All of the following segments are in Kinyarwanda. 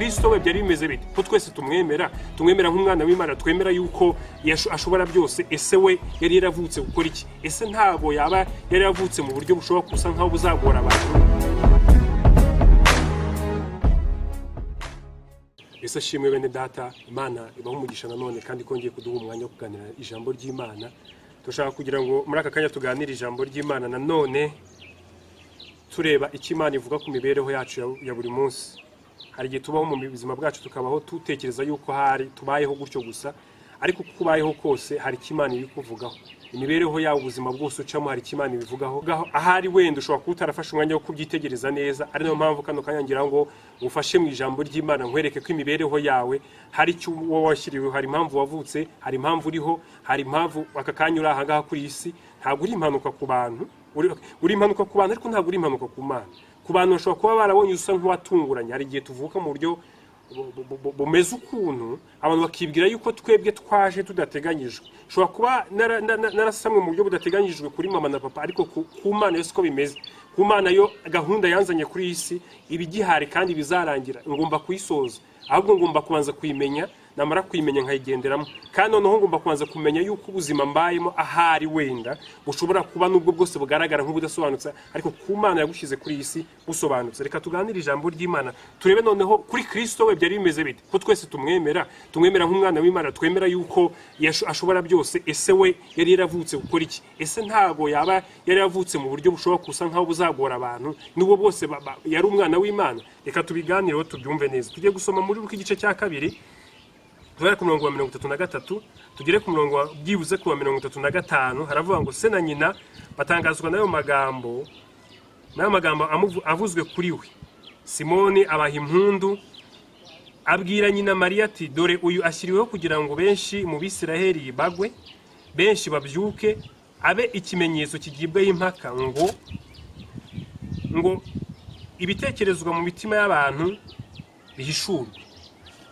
Kristo we byari bimeze bite? Ko twese tumwemera, tumwemera nk'umwana w'Imana, twemera yuko ashobora byose. Ese we yari yaravutse gukora iki? Ese ntabwo yaba yari yaravutse mu buryo bushobora gusa nkaho buzagora abantu? Ese ashimwe bene data, Imana ibaha umugisha nanone kandi kongeye kuduha umwanya wo kuganira ijambo ry'Imana. Turashaka kugira ngo muri aka kanya tuganire ijambo ry'Imana nanone, tureba icyo Imana ivuga ku mibereho yacu ya buri munsi. Hari igihe tubaho mu buzima bwacu tukabaho tutekereza yuko hari tubayeho gutyo gusa, ariko uko ubayeho kose hari icyo Imana iri kuvugaho. Imibereho yawe, ubuzima bwose ucamo, hari icyo Imana ibivugaho. Ahari wenda ushobora kuba utarafashe umwanya wo kubyitegereza neza, ari nayo mpamvu kano kanya ngira ngo ufashe mu ijambo ry'Imana nkwereke ko imibereho yawe hari icyo wowe washyiriweho, hari impamvu wavutse, hari impamvu uriho, hari impamvu aka kanya uri aha ngaha kuri iyi si. Ntabwo uri impanuka ku bantu, uri impanuka ku bantu, ariko ntabwo uri impanuka ku Mana. Ku bantu bashobora kuba barabonye usa nk'uwatunguranye. Hari igihe tuvuka mu buryo bumeze ukuntu, abantu bakibwira yuko twebwe twaje tudateganyijwe. Ushobora kuba narasamwe mu buryo budateganyijwe kuri mama na papa, ariko ku Mana yo siko bimeze. Ku Mana yo gahunda yanzanye kuri iyi si iba igihari kandi bizarangira, ngomba kuyisoza. Ahubwo ngomba kubanza kuyimenya, namara kuyimenya nkayigenderamo. Kandi noneho ngomba kubanza kumenya yuko ubuzima mbayemo ahari wenda bushobora kuba nubwo bwose bugaragara nk'ubudasobanutse, ariko ku Mana yagushyize kuri iyi si busobanutse. Reka tuganire ijambo ry'Imana, turebe noneho kuri Kristo we byari bimeze bite? Ko twese tumwemera, tumwemera nk'umwana w'Imana, twemera yuko ashobora byose. Ese we yari yaravutse gukora iki? Ese ntabwo yaba yari yaravutse mu buryo bushobora gusa nkaho buzagora abantu, nubwo bwose yari umwana w'Imana? Reka tubiganireho tubyumve neza. Tugiye gusoma muri Luka igice cya 2, duhere ku murongo wa 33 tugere ku murongo wa byibuze ku wa 35. Haravuga ngo se na nyina batangazwa n'ayo magambo, n'ayo magambo avuzwe kuri we. Simoni abaha impundu, abwira nyina Mariya ati: dore uyu ashyiriweho kugira ngo benshi mu Bisiraheli bagwe, benshi babyuke, abe ikimenyetso kigibwaho impaka, ngo ibitekerezwa mu mitima y'abantu bihishurwe.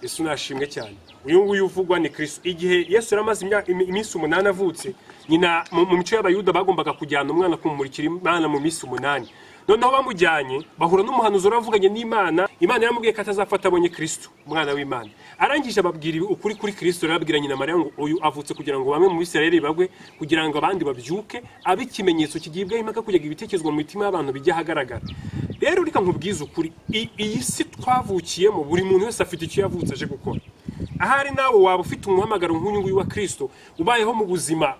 Yesu nashimwe cyane. Uyu nguyu uvugwa ni Kristo. Igihe Yesu yari amaze iminsi 8 avutse, nyina mu mico y'Abayuda bagombaga kujyana umwana kumumurikira Imana mu minsi 8. Noneho bamujyanye bahura n'umuhanuzi uravuganye n'Imana. Imana yaramubwiye ko atazafata abonye Kristo, umwana w'Imana. Arangije ababwira ukuri kuri Kristo, arababwira nyina Mariya ngo uyu avutse kugira ngo bamwe mu Bisirayeli bagwe, kugira ngo abandi babyuke, abe ikimenyetso kigibwaho impaka, kugira ngo ibitekerezwa mu mitima y'abantu bijye ahagaragara. Rero reka nkubwize ukuri, iyi si twavukiyemo buri muntu wese afite icyo yavutse aje gukora. Ahari nawe waba ufite umuhamagaro nk'uyu nguyu wa Kristo, ubayeho mu buzima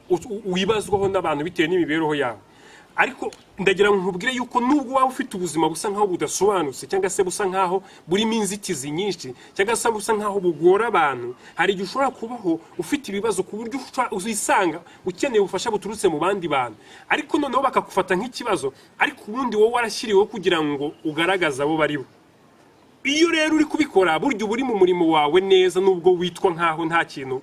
wibazwaho n'abantu bitewe n'imibereho yawe. Ariko ndagira ngo nkubwire yuko nubwo waba ufite ubuzima busa nkaho budasobanutse, cyangwa se busa nkaho burimo inzitizi nyinshi, cyangwa se busa nkaho bugora abantu, hari igihe ushobora kubaho ufite ibibazo ku buryo uzisanga ukeneye ubufasha buturutse mu bandi bantu, ariko noneho bakagufata nk'ikibazo, ariko ubundi wowe warashyiriweho kugira ngo ugaragaze abo bari bo. Iyo rero uri kubikora burya uba uri mu murimo wawe neza, nubwo witwa nkaho nta kintu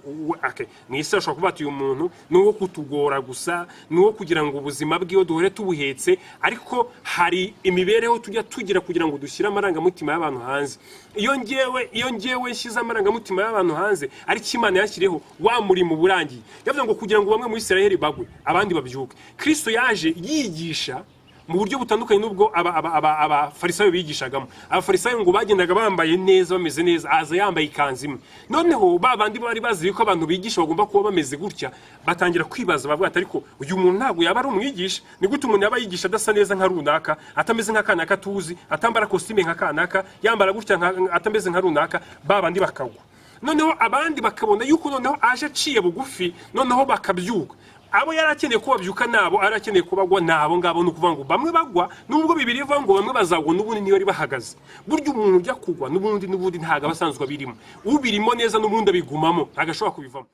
mu isi ashobora kuba ati uyu muntu ni uwo kutugora gusa, ni uwo kugira ngo ubuzima bwiwe duhore tubuhetse, ariko hari imibereho tujya tugira kugira ngo dushyire amarangamutima y'abantu hanze. Iyo ngewe nshyize amarangamutima y'abantu hanze, ariko Imana yashyiriyeho wa murimo uburangiye. Yavuze ngo kugira ngo bamwe mu Isirayeli bagwe abandi babyuke. Kristo yaje yigisha mu buryo butandukanye n'ubwo abafarisayo bigishagamo. Abafarisayo ngo bagendaga bambaye neza, bameze neza, aza yambaye ikanzu imwe. Noneho ba bandi bari bazi yuko abantu bigisha bagomba kuba bameze gutya, batangira kwibaza, bavuga ati ariko uyu muntu ntabwo yaba ari umwigisha. Ni gute umuntu yaba yigisha adasa neza nka runaka, atameze nka kanaka tuzi, atambara kositime nka kanaka, yambara gutya atameze nka runaka? Ba bandi bakagwa. Noneho abandi bakabona yuko noneho aje aciye bugufi, noneho bakabyuka. Abo yari akeneye ko babyuka nabo, yari akeneye ko bagwa nabo ngabo. Ni ukuvuga ngo bamwe bagwa, nubwo Bibiliya ivuga ngo bamwe bazagwa, n'ubundi niyo bari bahagaze. Burya umuntu ujya kugwa n'ubundi ntabwo aba asanzwe abirimo. Ubirimo neza n'ubundi abigumamo, ntabwo ashobora kubivamo.